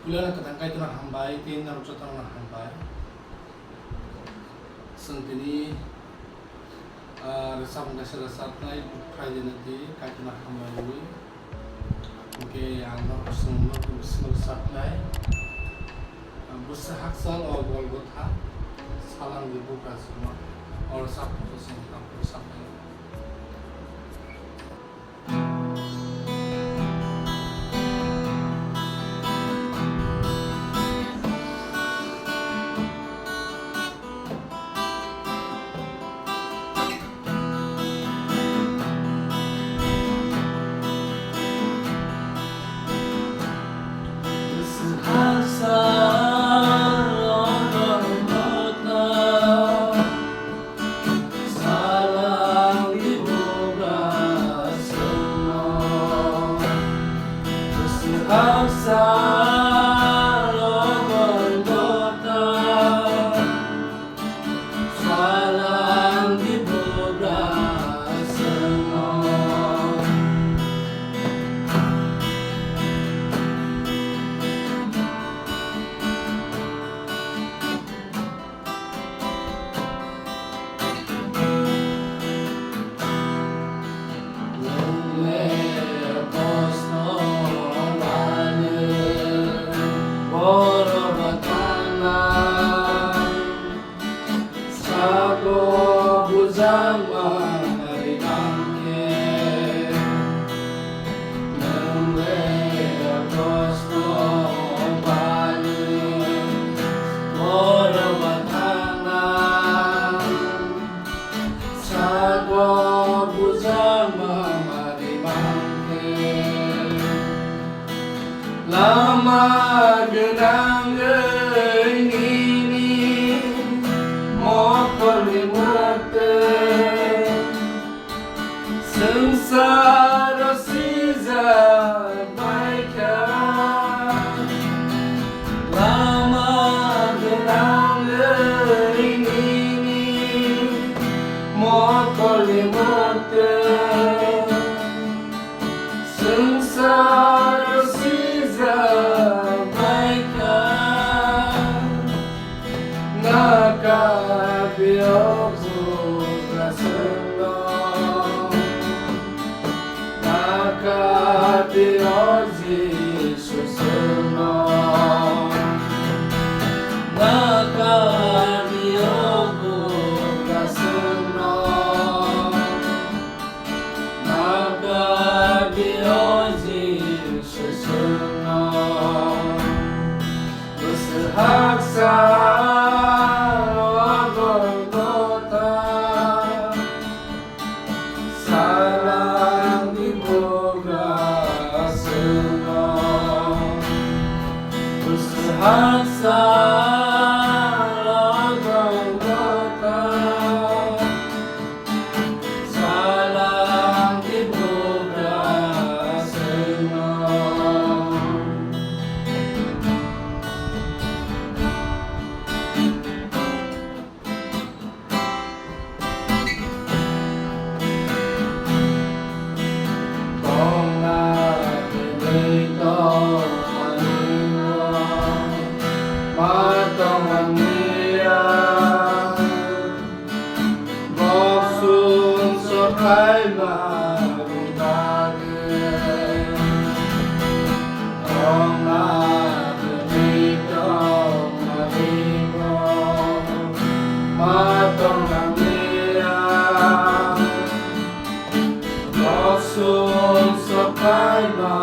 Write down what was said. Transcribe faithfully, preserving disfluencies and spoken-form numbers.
Puilano kwthang Kaitorno hambai tei norok jotono hambai. Chwng tini, ah, rwchapmung kaisa rwchapnai Good Friday ni twi Kaitorno hambai rwui. Hwnkhe ang norok chwng norokni bisingo rwchapnai, ah, bwswk hakchal o Golgotha, salangni bugra chwngno o rwchapmungno chwng tamo rwchapnai. Salangni bugra chwngno, bwswk haksa rogwi gota. Salangni bugra chwngno. Sago bujang mari bangke. Nwng le kosto bani boro bathana. Sago bujang mari bangke. Lama gwnangwi nini mokolni mwktwi. Swngcharo sijak baikha, lama gwnangwi nini mokolni mwktwi. Swngcharo sijak baikha. Naka biyo bugra chwngno, naka biyo Jisu chwngno, naka biyo bugra chwngno. Naka biyo Jisu chwngno, bwswk haksa o Golgotha, salangni bugra chwngno, bwswk haksa o Golgotha. Salangni bugra chwngno. Tongna kwrwi tongmani no ma tongmani ya. Bok sumsok khaima rwbago. Tongma kwrwi tongmani bo ma tong nang liya. Bok sumsok khaima